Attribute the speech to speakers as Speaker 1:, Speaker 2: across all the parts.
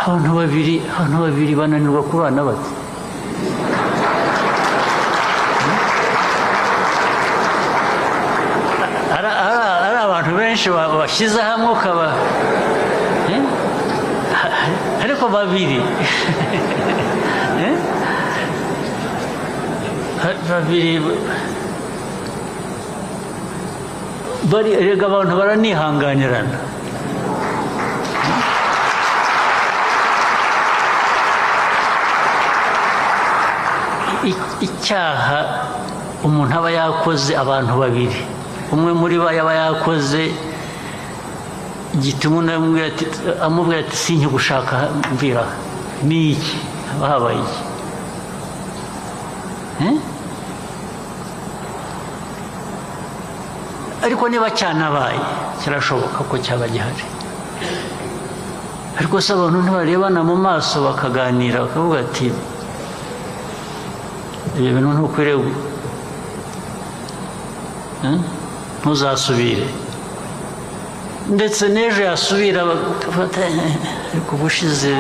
Speaker 1: Abantu babiri bananirwa kubana bate? Ari abantu benshi bashyize hamwe ukaba, eh? Ariko babiri, eh? Babiri bari, erega abantu baranihanganirana. Icyaha umuntu aba yakoze, abantu babiri, umwe muri bo yaba yakoze, gituma undi amubwira ati: "Sinkigushaka, mvira." Ni iki? Haba habaye iki? Eh? Ariko niba cyanabaye, kirashoboka ko cyaba gihari, ariko se abantu ntibarebana mu maso bakaganira, bakavuga ati: "Ibyo bintu ntukwiriye, eh? Ntuzasubire"? Ndetse n'ejo yasubira bagafata, ariko ubushize,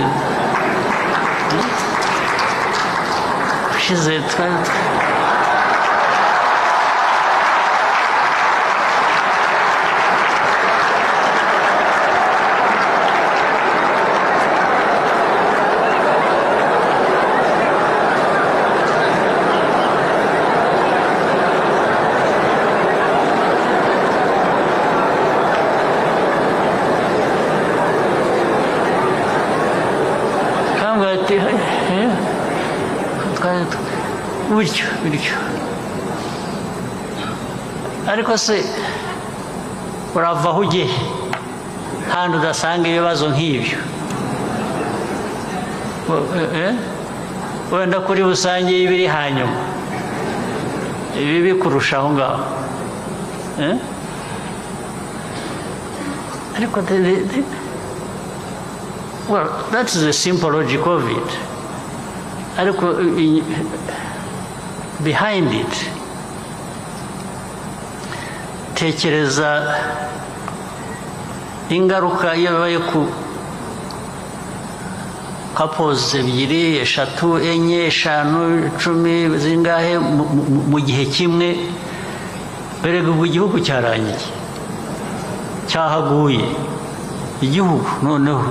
Speaker 1: ubushize twari kambwira ati: "Eh, twari bityo bityo." Ariko se urava aho ujye handi udasanga ibibazo nk'ibyo? Eh? Wenda kuri busange y'ibiri hanyuma ibibi kurusha aho ngaho, eh? Ariko well, that's the simple logic of it. Ariko behind it, tekereza ingaruka iyo bibaye ku couples ebyiri, eshatu, enye, eshanu, 10, zingahe mu gihe kimwe. Erega ubu igihugu cyarangiye, cyahaguye. Igihugu noneho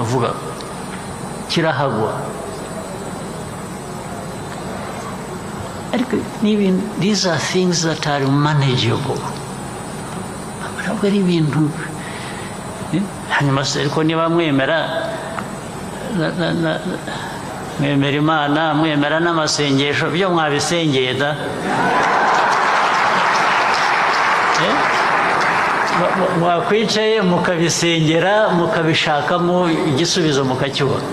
Speaker 1: avuga kirahagwa. Ariko n'ibintu, these are things that are manageable, ntabwo ari ibintu, eh? Hanyuma se, ariko niba mwemera mwemera Imana, mwemera n'amasengesho, byo mwabisengeye da, eh? Mwakwicaye mukabisengera, mukabishakamo igisubizo, mukacyubaka.